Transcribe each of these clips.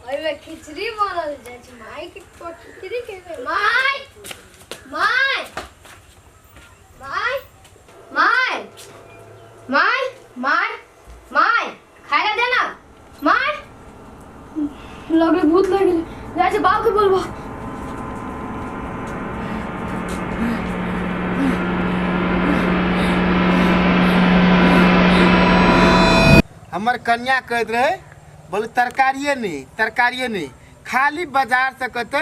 ओहिमे खिचड़ी बनल जाइ छै। माय के खिचड़ी के, माय, माय, माय, माय, माय, माय, माय, खाय ला देना माय। लगले भूत लग गेलै, जाइ छै बाप के बोलबो। हमर कन्या कहैत रहे, बोले तरकारिए नहीं, तरकारिए नहीं, खाली बाजार से कहते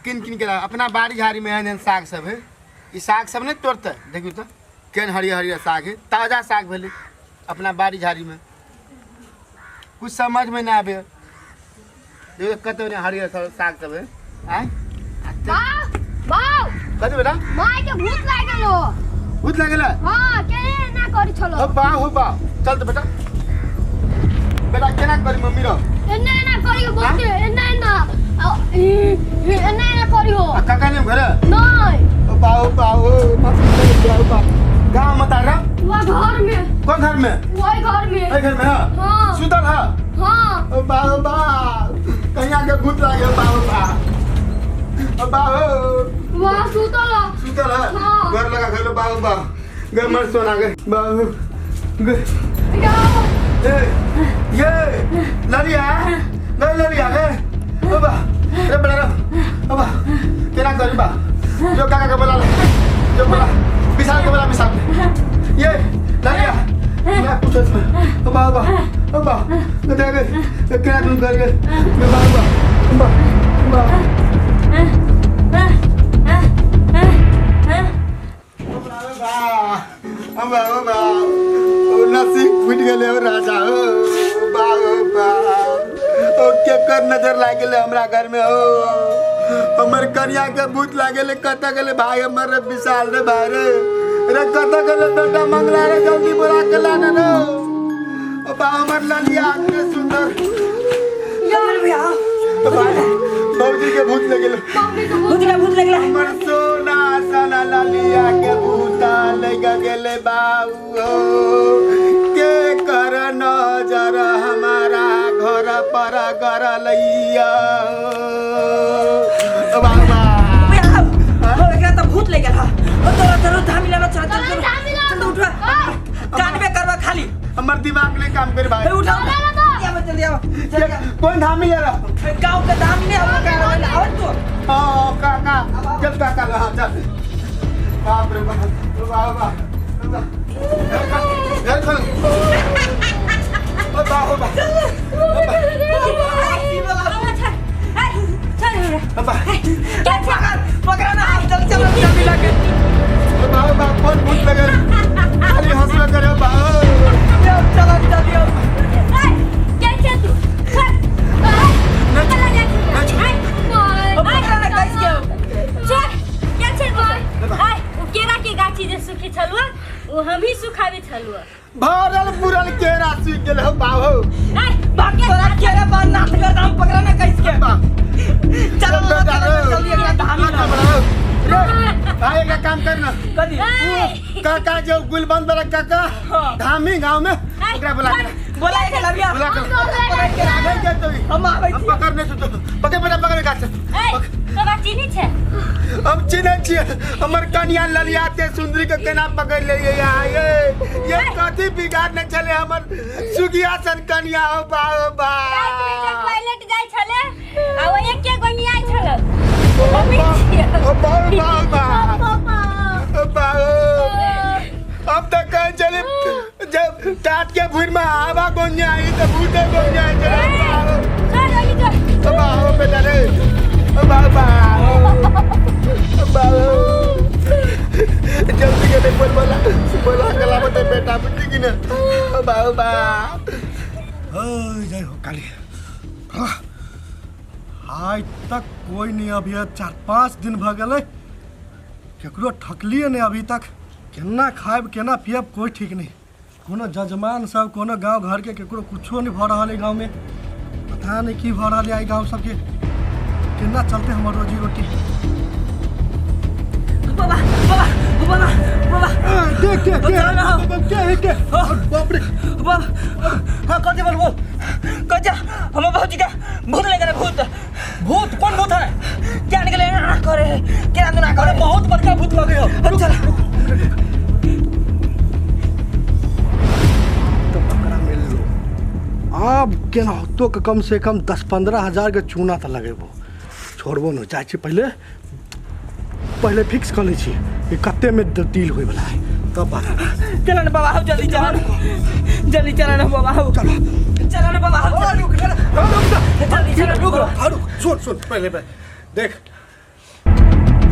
किन किन के लाओ। अपना बाड़ी झाड़ी में एहन एहन साग सब है, ई साग सब नहीं तोड़ते। देखियौ तो केहन हरियर हरियर साग है, ताजा साग भेलै अपना बाड़ी झाड़ी में। कुछ समझ में ना आबे, देखियौ कते बढ़िया हरियर सब साग सब है। आय बाप, बाप। कथी बेटा? माय के भूत लागि गेलो। भूत लागि गेलै? हाँ, केने ना करी छलो। हो बा, हो बा, चल तो बेटा। बेटा केना करी मम्मी रो? एना एना करी हो, बोलते एना एना, आ, ई, ई, एना एना करी हो। आ काका ने घर? नहीं। ओ बा, ओ बा, ओ बा, ओ बा, गाँव मत आ रहा। वह घर में। कौन घर में? वही घर में। वही घर में? हाँ। हाँ। सुतल है? हाँ। ओ बा, ओ बा, कहिया के भूत लागे। ओ बा, ओ बा, ओ बा, ओ वह सुतल है। सुतल है? हाँ। घर लगा घर। बा, ओ बा, घर मर सोना गए बा, ओ गए। ए ये ललिया नहीं, ललिया ए, ओ बा रे बड़ा रे, ओ बा केना करी बा? जो काका के बोला ले, जो बोला विशाल के बोला, विशाल के। ये ललिया मैं पूछो इसमें। ओ बा, ओ बा, ओ बा, दे गए केना तुम कर गए बा, ओ बा, ओ बा, ओ बा, ओ बा, ओ बा, ओ नसीब फूटि गेलै। ओ राजा, ओ बा, ओ बा, ओ केकर नजर लागि गेलै हमरा घर में? ओ हमर कनिया के भूत लागि गेलै। कतऽ गेलै भाई हमर? रे विशाल, रे भाई, रे रे, कतऽ गेलै बेटा मंगला? रे जल्दी बोला के लाने रे। ओ बा, हमर ललिया के सुंदर यार भैया। ओ भाई, भौजी के भूत लग गेलै। मम्मी के भूत। भूत लग, भूत लगला। हमर सोना सना ललिया के भूता लग गेलै। बाऊ हो, के कर नजर हमारा घर पर गरलैया बाबा? भैया, हो एकरा त भूत ले गेल हा। ओ तोरा जरूर धामी लेना। चल चल चल। धामी लानो। चल उठवा, कान में करवा खाली। हमर दिमाग नहीं काम करे भाई। ए उठा। चला ना तो। जल्दी आवा, जल्दी आवा, जल्दी आवा। कौन धामी ले रहा? गांव के धामी नहीं हम का रहल और तो। हाँ काका, चल काका, हाँ चल। बाप रे बाप, बाप बाप, घर खोल। ओ बा, ओ बा, ओ बा। पकड़, पकड़ ना, चल चल जल्दी लगे। ओ बा, ओ बा, कौन भूत लगे? खाली हंसबे करे। ओ बा, ओ। चल जल्दी आओ। पकड़ ना कैस के। केरा के गाछी जे सुखी छलुआ, ओ हमही सुखाबे छलुआ। भरल पुरल केरा सूख गेल हो बा हो। बाप तोरा केरा पर नाथ कर दाम, पकड़ ना कैस के। बा चल बेटा चल रे। जल्दी, एकरा धामी ना ना बड़ा रे भाई, एक काम करना। कदी? काका जो गुलबंद वाला काका। हाँ। धामी गांव में, ओकरा बुला के ला। बोला के लबिया। बुला के ला। के नहीं के तो हम आबै हम छी। पकड़ने से तो पकड़ बेटा, पकड़ गाछ से। तोरा चिन्ही छै? हम चिन्है छियै, हमर कनिया ललिया ते सुंदरी के केना पकड़ लेलियै यहाँ? ये कथी बिगाड़ ने छलै हमर सुगिया सन कनिया? हो बा, हो बा। राति में जे टॉयलेट जाइ छले आ ओ एके गोनियाइ छल, मम्मी छियै। ओ बा, ओ बा, ओ बा, पापा। ओ बा, ओ। अब तक कहीं चले जब टाट के भूर में हवा गोंजा आई तो भूते गोंजा आई चले। चल ओही चल। ओ बा, ओ बेटा रे, ओ बा, ओ बा, ओ बा, ओ। जल्दी के बोल, बोला बोला कला बते बेटा, बुझली कि ने? ओ बा, ओ बा। ओ जय हो काली। हाँ, आइ तक कोई नहीं, अभी 4-5 दिन भऽ गेलै, केकरो ठकलिए नहि अभी तक। केना खायब, केना पियब, कोई ठीक नहीं। कोनो जजमान सब, कोनो गांव घर के केकरो कुछो नहीं भऽ रहल है गाँव में। पता नहीं की भऽ रहल है गाँव सबके, केना चलते हमर रोजी रोटी। बाबा, बाबा, बाबा, बाबा। के चलो ना। के के के, बाप रे। बाबा, हाँ, कथी बोल, बोल कच्चा। हमर भौजी के भूत ले गेलै, भूत। केना होतो के कम से कम 10-15 हजार के चूना तऽ लगेबो छोड़बो न जाइ छी पहिले पहिले फिक्स कर लै छी कि कते में डील होय वाला है तब बात। चलो ना बाबा जल्दी चलो जल्दी चलो ना बाबा चलो चलो ना बाबा रुक जल्दी चलो रुक रुक सुन सुन पहले पहले देख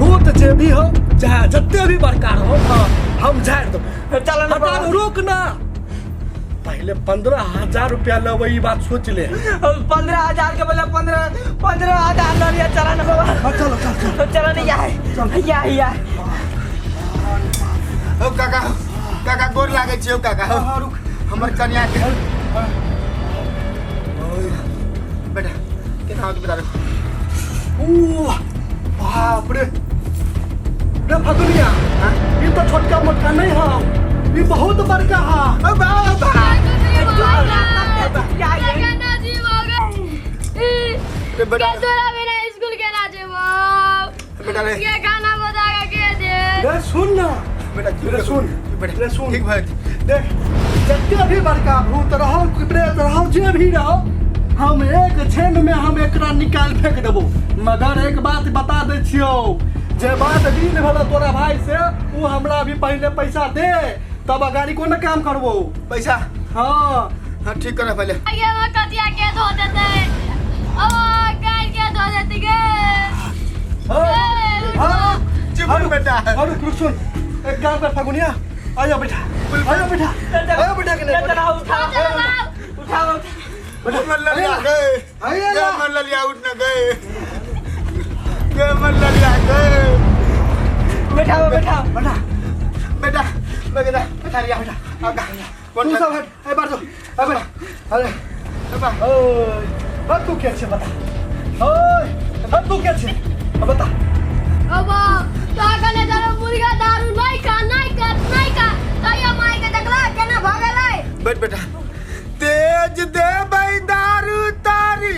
भूत जे भी हो चाहे जते भी बड़का हो हम झाड़ देबो। चलो ना बाबा रुक ना पहले 15,000 रुपया लेबै ई बात सोच ले। 15,000 के बदले 15,000 ल लिया। चलो ना बाबा चलो चल चल चलो ना यार यार यार ओ काका काका गोर लागै छी ओ काका। रुक हमर कनिया के बेटा केना होत बेटा। ऊ बाप रे रे फगुनिया ई तो छोटका मोटका नहीं है ई बहुत बड़का है। ओ बाबा रे बेटा तोरा बिना स्कूल के ना जेबो बेटा रे के खाना बना के दे रे सुन ना बेटा रे सुन बेटा रे सुन ठीक भाई देख जते भी बड़का भूत रहो प्रेत रहो जे भी रहो हम एक क्षण में हम एकरा निकाल फेंक देबो। मगर एक बात बता दै छियौ जे बात डील भेलो तोरा भाई से उ हमरा भी पहले पैसा दे तब अगाड़ी कोना काम करबो पैसा। हाँ हाँ ठीक कर पहले आगे हम कटिया के धो देते ओ गाय के धो देते गे। हां चुप बेटा। और रुक सुन एक काम कर फगुनिया आ जा बेटा आ जा बेटा आ जा बेटा के नहीं उठा उठा बेटा मर लिया गए गए मर लिया उठ न गए गए मर लिया गए बैठा बैठा बेटा बेटा बेटा बैठा लिया बेटा आगा तू सब हट ए बार दो ए बेटा अरे बाबा ओए अब तू क्या छे बता ओए अब तू क्या छे अब बता अब तो कने दारू मुर्गा दारू नहीं खा नहीं खा नहीं खा तैया माई के देखला केना भगलै बैठ बेटा तेज दे भाई दारू तारी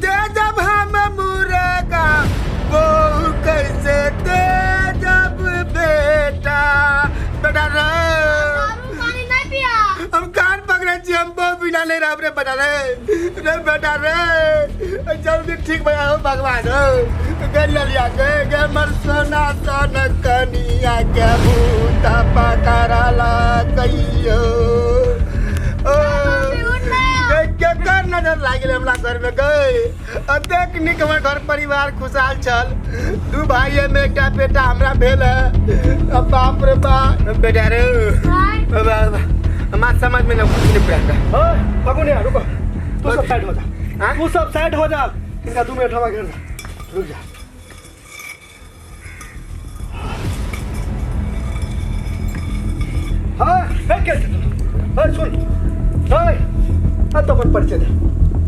तेजब हम मुर्गा बहु कैसे तेजब बेटा बेटा रे दारू पानी नहीं पिया हम कान पकड़े छी हम बहु बिना नहीं रह रे बेटा रे रे बेटा रे जल्दी ठीक भैया हो भगवान हो गए ललिया गए गए मर सोना सोन कनिया के भूत पकड़ला कहियो ओ केकर नजर लागि गेलै हमरा घर में गए अतेक नीक हमर घर परिवार खुशहाल छल दू भाई में एकटा बेटा हमरा भेल है अब बाप रे बाप बेटा रे हमार समझ में ना कुछ नहीं पड़ा। ओए फगुनिया रुको तू सब साइड हो जा तू सब साइड हो जा इनका 2 मिनट हवा घेर रुक जा। हाँ क्या छे सुन ओए तो अपन परिचय दे।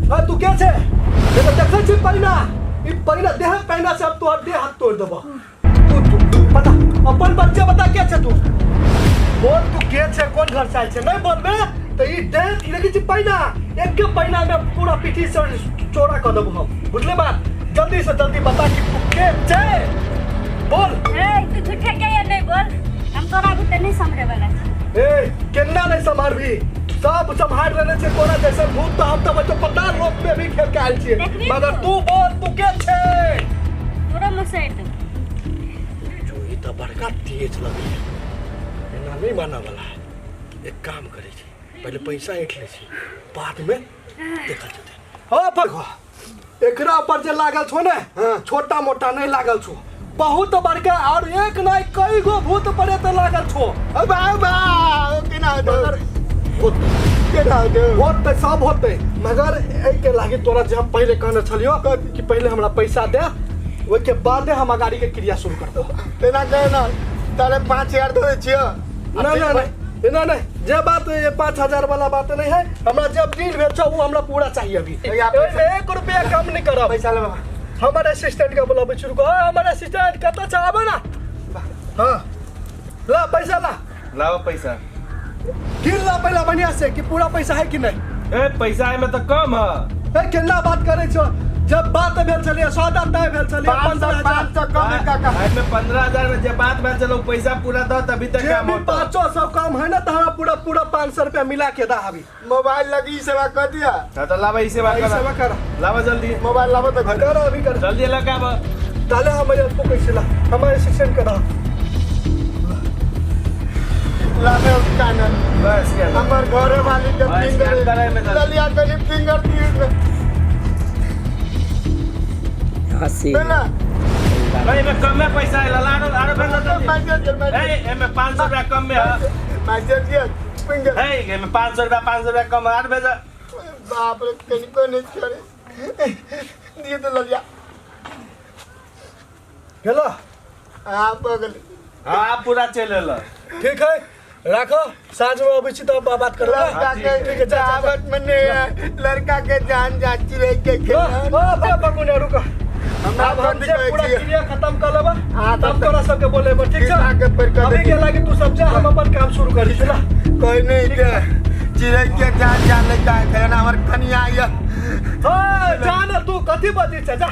हाँ तू क्या छे देखो देखै छी परिना ई परिना देह पहिना से अब तोहर देह हाथ तोड़ देबो। तू तू बता अपन परिचय बता क्या छे तू बोल तू के छे कोन घर से आयल छे नहीं बोलबे तो ई देह देखै छी पहिना एक के पहिना में पूरा पीठी से चौड़ा कर देबो हम बुझले बात। जल्दी से जल्दी बता कि तू के छे बोल। ए तू झूठे के या नहीं बोल हम तोरा बुते नहीं समझे वाला छी। ए केना नहीं संभारबी सब संभाल लेने छे तोरा जैसे भूत तो हम तो बच्चो पता लोक में भी खेल के आयल छियै मगर तू बोल तू के छे तोरा मुसैर दे जो ई त बड़का तेज लगै एना नहीं माना वाला है। एक काम करै छी पहले पैसा ऐंठ लै छी बाद में देखल जेतै। हां पकड़ एकरा पर जे लागल छो ने छोटा मोटा नहीं लागल छो बहुत बड़का और एक नहीं कई गो भूत पड़े त लागल छो। अब बा केना होतै केना होतै होतै सब होतै मगर एहिके लागी तोरा जे हम पहिले कहने छलियो कि पहिले हमरा पैसा दे ओहिके बादे हम अगाड़ी के क्रिया शुरू करबो। तेना कहे ना तारे 5,000 दे छियो। ना ना नहीं ना नहीं जे बात ये 5,000 वाला बात नहीं है हमरा जब डील भेल छौ वो हमरा पूरा चाहिए अभी 1 रुपया कम नहीं करब। पैसा ले बाबा हमारे असिस्टेंट के बुलाबै छी रुको। हमारे असिस्टेंट कतऽ छ आबै ना। हाँ ला पैसा ला लाओ पैसा गिर ला पहला बढ़िया से कि पूरा पैसा है कि नहीं। ए पैसा है में तो कम है। ए केना बात करे छो जब बात भेल छलै सौदा तय भेल छलै 500 500 कम है काका। एहिमे 15,000 में जे बात भेल छलो पैसा पूरा दो तभी तक जे काम भी होतो। 500 कम है ना तो हमरा पूरा पूरा 500 रुपया मिला के दा अभी। मोबाइल लगी सेवा कर दिया। हाँ तो लावा ई सेवा ई कर। सेवा कर। लावा जल्दी। मोबाइल लावा तो घर। कर अभी कर। जल्दी लगाव। डाले हमारे आपको कैसे ला हमारे असिस्टेंट करा। लावे स्कैनर। बस क्या हमार घरे वाली के हाँ, फिंगर स्कैन कराए में डाल। ललिया करी फिंगर दिए। हंसी ना भाई एमे कम में पैसा है लालो आरो भेज दो। मैसेज ए एमे 500 रुपया कम में है। मैसेज दिया फिंगर। हे एमे 500 रुपया 500 रुपया कम आर भेज। बाप रे कहीं को नहीं छोड़े दिए तो ललिया। हेलो आप बगल। हां पूरा चल ले। ठीक है राखो साँझ में अबै छी तब बात करब। लड़का के ठीक है जा जा दावत में लड़का के जान जाची रह के ओ बकुनिया रुको। अब हम जे पूरा क्रिया खत्म कर लेबा तब तोरा सबके बोलेबो ठीक के पर छै। अभी के लागी तू सब जा हम अपन काम शुरू करी छी ला। कोई नहीं के चिड़ै के जान जान ले का करना हमर कनिया आया। हां जा ना तू कथि बजै छै जा।